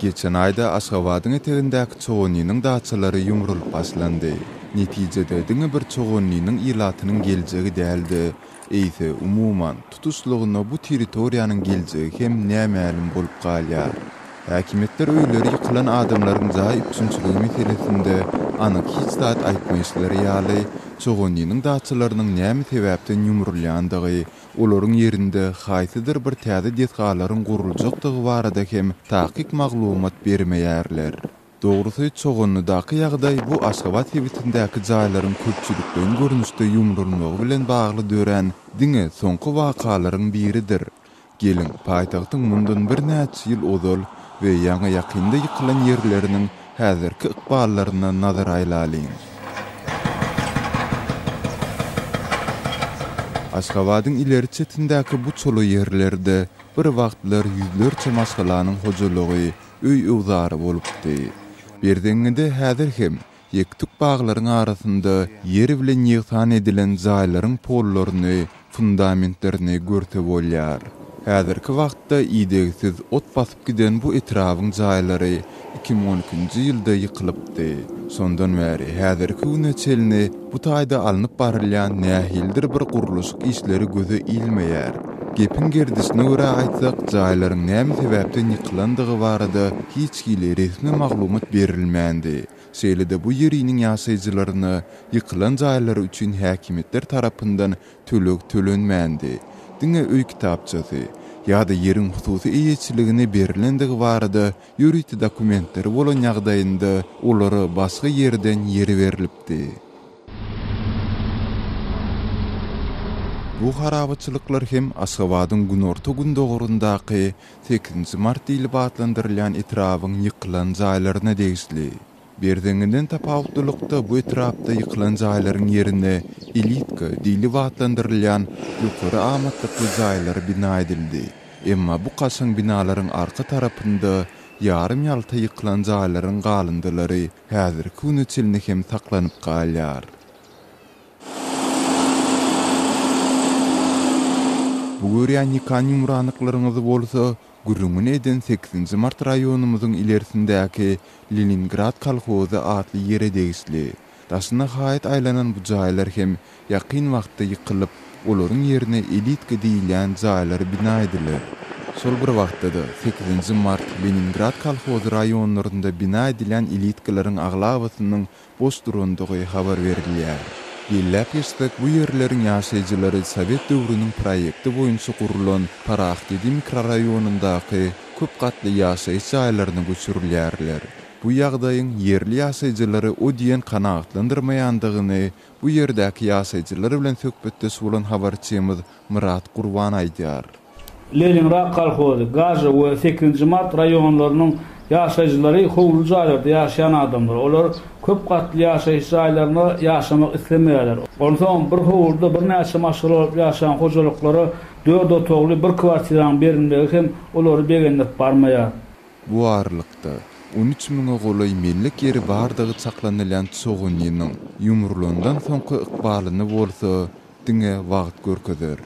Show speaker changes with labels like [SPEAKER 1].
[SPEAKER 1] Geçen aýda Aşgabadyň etegindäki Çoganlynyň daçalary ýumrulyp başlandy. Netijede, diňe bir Çoganlynyň ilatynyň geljegi däl-de, eýse, umuman, tutuşlygyna bu territoriýanyň geljegi hem nämälim bolup galýar. Häkimiýetler öýleri ýykylan adamlaryň jaý üpjünçiligi meselesinde anyk hiç zat aýtmaýyşlary ýaly, Çoganlynyň daçalarynyň näme sebäpden ýumrulýandygy, olaryň ýerinde haýsydyr bir täze desgalaryň guruljakdygy barada hem takyk maglumat bermeýärler. Dogrusy, Çoganlydaky ýagdaý bu Aşgabat sebitindäki jaýlaryň köpçülikleýin görnüşde ýumrulmagy bilen bagly dörän diňe soňky wakalaryň biridir. Geliň, paýtagtyň mundan birnäçe ýyl ozal we ýaňy-ýakynda ýykylan ýerleriniň häzirki ykballaryna nazar aýlalyň. Aşgabadyň ileri çetindäki bu çola ýerlerde bir wagtlar ýüzlerçe maşgalanyň hojalygy, öý-öwzary bolupdy. Berzeňňide häzir hem Ýek-tük baglaryň arasynda ýer bilen ýegsan edilen jaýlaryň pollaryny, fundamentlerini görse bolýar. Häzirki wagtda idegsiz ot basyp giden bu etrabyň jaýlary 2012-nji ýylda ýykylypdy. Şondan bäri häzirki güne çenli bu taýda alnyp barylýan nähilidir bir gurluşyk işleri göze ilmeýär. Gepiň gerdişine görä aýtsak, jaýlaryň näme sebäpden ýykylandygy barada hiç hili resmi maglumat berilmändi. Şeýle-de bu ýeriniň ýaşaýjylaryna ýykylan jaýlary üçin häkimiýetler tarapyndan töleg tölenmändi. Diňe öý kitapçasy ýa-da ýeriň hususy eýeçiligine berlendigi barada ýörite dokumentleri bolan ýagdaýynda olara başga ýerden ýer berlipdi. Bu harabaçylyklar hem Aşgabadyň günorta-gündogaryndaky Sekizinji mart diýlip atlandyrylýan etrabyň ýykylan jaýlaryna degişli. Berzeňňiden tapawutlylykda bu etrapda ýykylan jaýlaryň ýerine elitka diýlip atlandyrylýan ýokary amatlykly jaýlar bina edildi. Emma bu kaşaň binalaryň arka tarapynda ýarym-ýalta ýykylan jaýlaryň galyndylary häzirki güne çenli hem saklanyp galýar. Bu görýän ýykan ýumranyklaryňyzy bolsa, gürrüňini eden Sekizinji mart raýonymyzyň ilersindäki Leningrad kolhozy atly ýere degişli. Daşyna haýat aýlanan bu jaýlar hem ýakyn wagtda ýykylyp, olaryň ýerine elitka diýilýän jaýlar bina ediler. Şol bir wagtda-da, Sekizinji mart, Leningrad kolhozy raýonlarynda bina edilýän elitkalaryň aglabasynyň boş durandygy habar berilýär. Belläp geçsek, bu ýerleriň ýaşaýjylary sowet döwrüniň proýekti boýunça gurlan Parahdedi mikroraýonyndaky köp gatly ýaşaýyş jaýlaryna göçürilýärler. Bu ýagdaýyň ýerli ýaşaýjylary o diýen kanagatlandyrmaýandygyny bu ýerdäki ýaşaýjylar bilen söhbetdeş bolan habarçymyz Myrat Gurban aýdýar.
[SPEAKER 2] Leningrad kolhozy, Gaža we Sekizinji mart raýonlarynyň ýaşaýjylary howluly jaýlarda ýaşaýan adamlar. Olar köp gatly ýaşaýyş jaýlarynda ýaşamak islemeýärler. Onsoňam bir howluda birnäçe maşgala bolup ýaşaýan hojalyklara dört otagly bir kwartiranyň berilmegi hem olary begendirip barmaýar.
[SPEAKER 1] Bu aralykda, 13 müňe golaý mellek ýeri bardygy çaklanylýan Çoganlynyň ýumrulandan soňky ykbalyny bolsa diňe wagt görkezer.